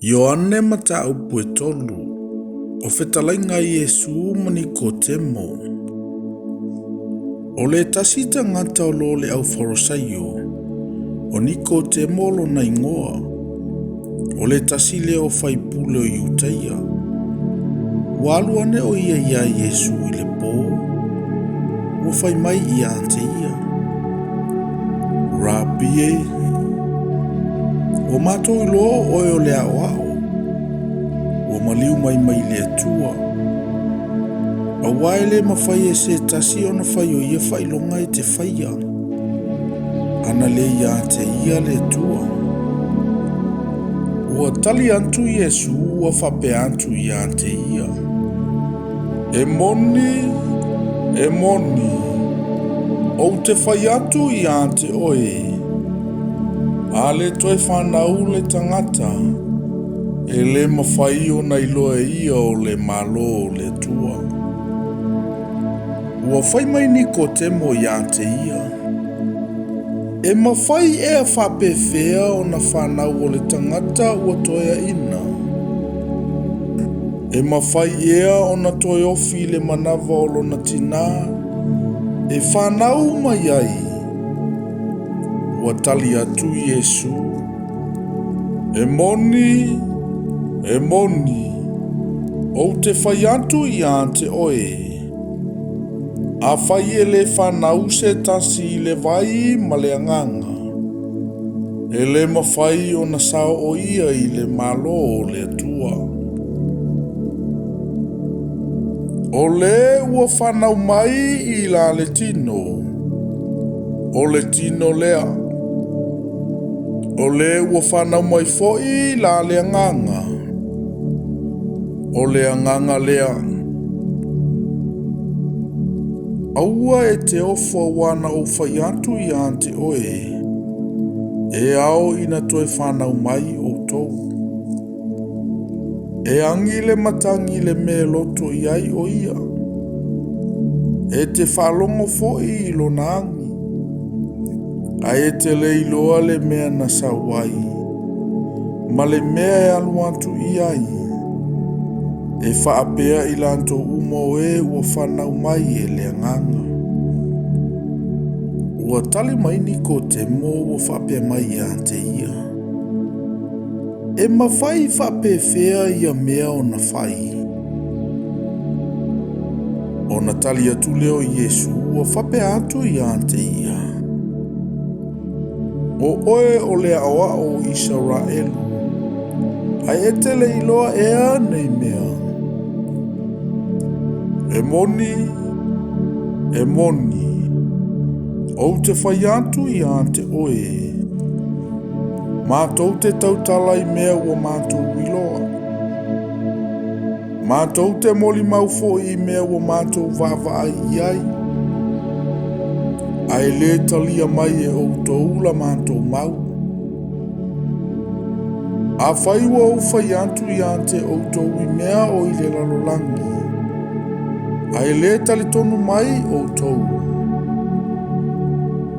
Ioane mataupu e tolu, o fetalaiga a Iesu ma Nikotemo. O le tasi tagata o lo o le au Farisaio, o Nikotemo lona igoa, o le tasi lea o faipule o Iutaia. Ua alu ane o ia iā Iesu i le pō, ua fai mai ia te ia, Rapi e, ua matou iloa o oe o le aoao, ua maliu mai mai le Atua. Aua e le mafai e se tasi ona fai o ia faailoga e te faia, ana le ia te ia le Atua. Ua tali atu Iesu ua faapea atu ia te ia, E moni, e moni, ou te fai atu ia te oe, a le toe fanau le tagata, e le mafai ona iloa e ia o le Malo o le Atua. Ua fai mai Nikotemo ia te ia, E mafai ea faapefea ona fanau o le tagata ua toeaina? E mafai ea ona toe ofi i le manava o lona tinā e fanau mai ai? Ua tali atu Iesu, E moni, e moni, ou te fai atu ia te oe, afai e le fanau se tasi i le vai ma le agaga, e le mafai ona sao o ia i le Malo o le Atua. O le ua fanau mai i la le tino, o le tino lea. O le ua fanau mai foi la le agaga, o le agaga lea. Aua e te ofo aua na ou fai atu ia te oe, e ao ina toe fanau mai outou. E agi le matagi i le mea e loto i ai o ia, e te faalogo foi i lona agi, ae e te le iloa le mea na sau ai, ma le mea e alu atu i ai. E faapea i latou uma o e ua fanau mai e le agaga. Ua tali mai Nikotemo ua faapea mai ia te ia, E mafai faapefea ia mea ona fai? Ona tali atu lea o Iesu ua faapea atu ia te ia, O oe o le aoao o Isaraelu, ae e te le iloa ea nei mea? E moni, e moni, ou te fai atu ia te oe, matou te tautala i mea ua matou iloa, matou te molimau foi i mea ua matou vaavaai i ai, ae le talia mai e outou la matou mau. Afai ua ou fai atu ia te outou i mea o i le lalolagi, ae le talitonu mai outou,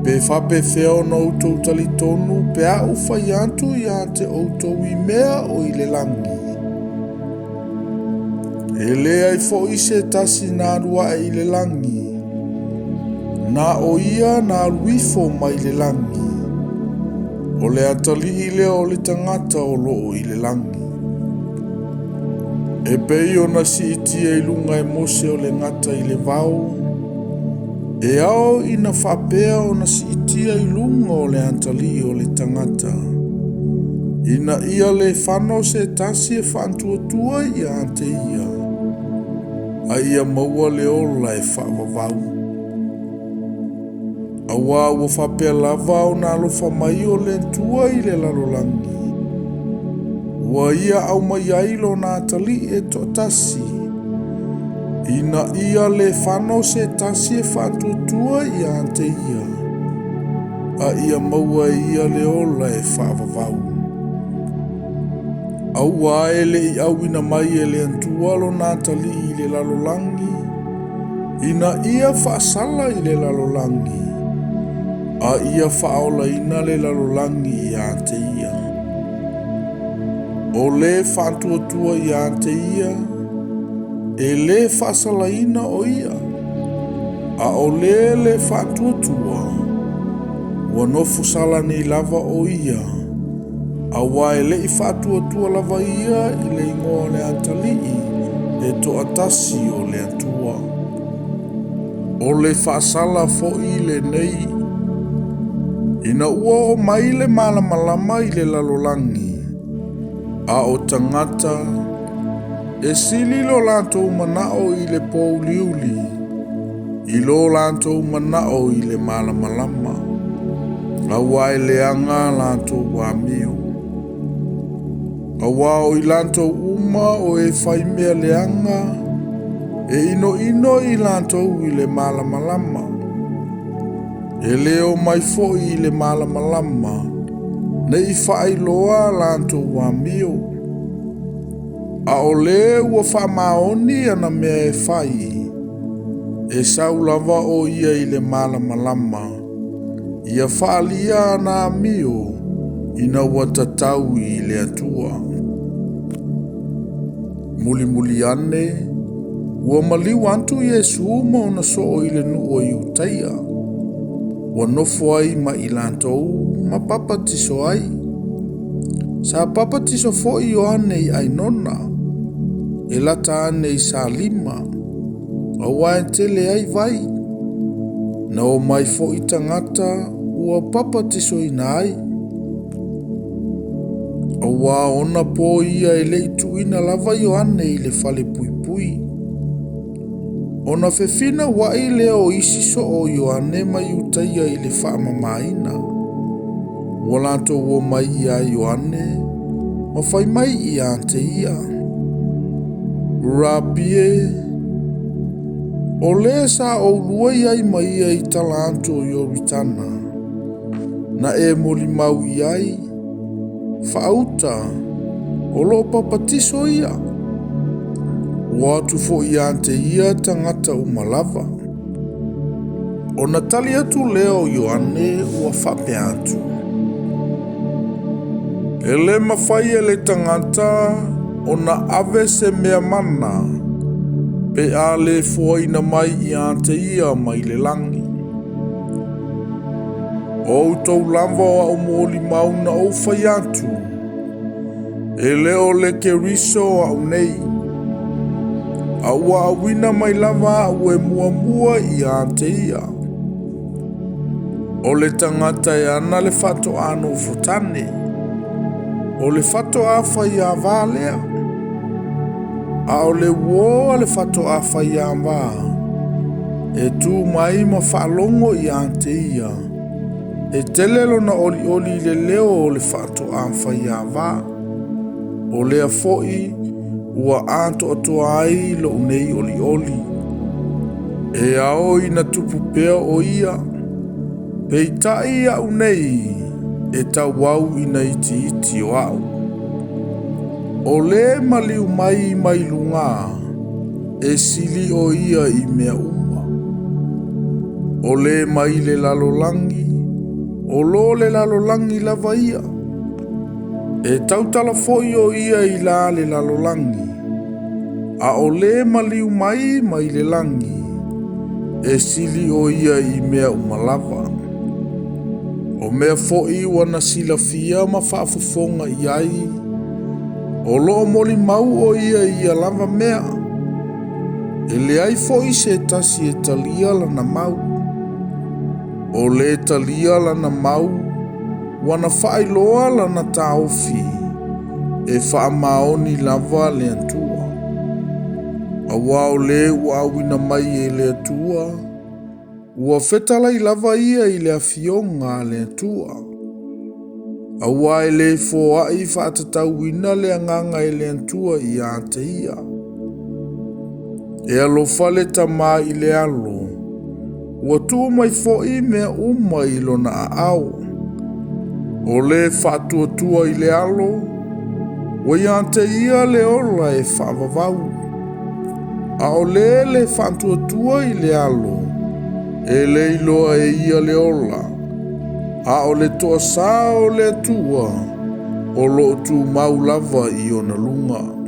pe faapefea ona outou talitonu pe a ou fai atu ia te outou i mea o i le lagi? E leai foi se tasi na alu ae i le lagi, na o ia na alu ifo mai le lagi, o le atalii lea o le tagata o lo o i le lagi. E pei ona siitia i luga e Mose o le gata i le vao, e ao ina faapea ona siitia i luga o le atalii o le tagata, ina ia le fano se tasi e faatuatua ia te ia, a ia maua le ola e faavavau. Aua ua faapea lava ona alofa mai o le Atua i le lalolagi, ua ia aumai ai lona atalii e toatasi, ina ia le fano se tasi e faatuatua ia te ia, a ia maua e ia le ola e faavavau. Aua e le i auina mai e le Atua lona atalii i le lalolagi, ina ia faasala i le lalolagi, a ia faaolaina le lalolagi ia te ia. O le faatuatua ia te ia, e lē faasalaina o ia, a o le lē faatuatua, ua nofo sala nei lava o ia, auā e le'i faatuatua lava ia i le igoa o le Atalii e toatasi o le Atua. O le faasala fo'i lenei, ina ua oo mai le malamalama i le lalolagi, a o tagata e sili lo latou manao i le pouliuli, i lo latou manao i le malamalama, auā e leaga latou amio. Auā o i latou uma o e faimea leaga, e inoino i latou i le malamalama. E lē omai fo'i i le malamalama, ne i faailoa latou amio. A o lē ua faamaoni ana mea e fai, e sau lava o ia i le malamalama, ia faalia ana amio ina ua tatau i le Atua. Mulimuli ane, ua maliu atu Iesu ma ona soo i le nuu o Iutaia, ua nofo ai ma i latou ma papatiso ai. Sa papatiso fo'i Ioane i Ainona, e lata ane i Salima, auā e tele ai vai. Na omai fo'i tagata ua papatisoina ai. Auā ona po ia e le'i tuuina lava Ioane i le falepuipui. Ona fefinaua'i lea o isi soo o Ioane ma Iutaia i le faamamaina. Ua latou omai iā Ioane ma fai mai ia te ia, Rapi e, o lē sa oulua i ai ma ia i tala atu o Ioritana, na e molimau i ai, faauta, o loo papatiso ia. Ua atu fo'i ia te ia tagata uma lava. Ona tali atu lea o Ioane ua faapea atu, E lē mafai e le tagata ona ave se mea mana, pe a lē foaina mai ia te ia mai le lagi. O outou lava o a'u molimau na ou fai atu, e lē o le Keriso a'u nei, a ua auina mai lava a'u e muamua ia te ia. O le tagata e ana le faatoā nofotane, o le faatoā faiavā lea. A o le uō a le faatoā faiavā, e tu mai ma faalogo ia te ia, e tele lona olioli i le leo o le faatoā faiavā. O lea fo'i ua atoatoa ai lo'u nei olioli. E ao ina tupu pea o ia, peitai a'u nei e tauau ina itiiti o a'u. O lē maliu mai mai lugā, e sili o ia i mea uma. O lē mai le lalolagi, o lo le lalolagi lava ia. E tautala fo'i o ia i la le lalolagi, a o lē maliu mai mai le lagi, e sili o ia i mea uma lava. O mea fo'i ua na silafia ma faafofoga i ai, o loo molimau o ia i ia lava mea. E leai fo'i se tasi e talia lana mau. O lē talia lana mau, ua na faailoa lana taofi, e faamaoni lava le Atua. Auā o lē ua auina mai e le Atua, ua fetalai lava ia i le afioga a le Atua. Auā e lē foa'i faatatauina le Agaga e le Atua ia te ia. E alofa le Tamā i le Alo, ua tuu mai fo'i mea uma i lona aao. O lē faatuatua i le Alo, ua ia te ia le ola e faavavau. A o lē lē faatuatua i le Alo, e lē iloa e ia le ola, a o le toasā o le Atua. O lo o tumau lava i ona luga.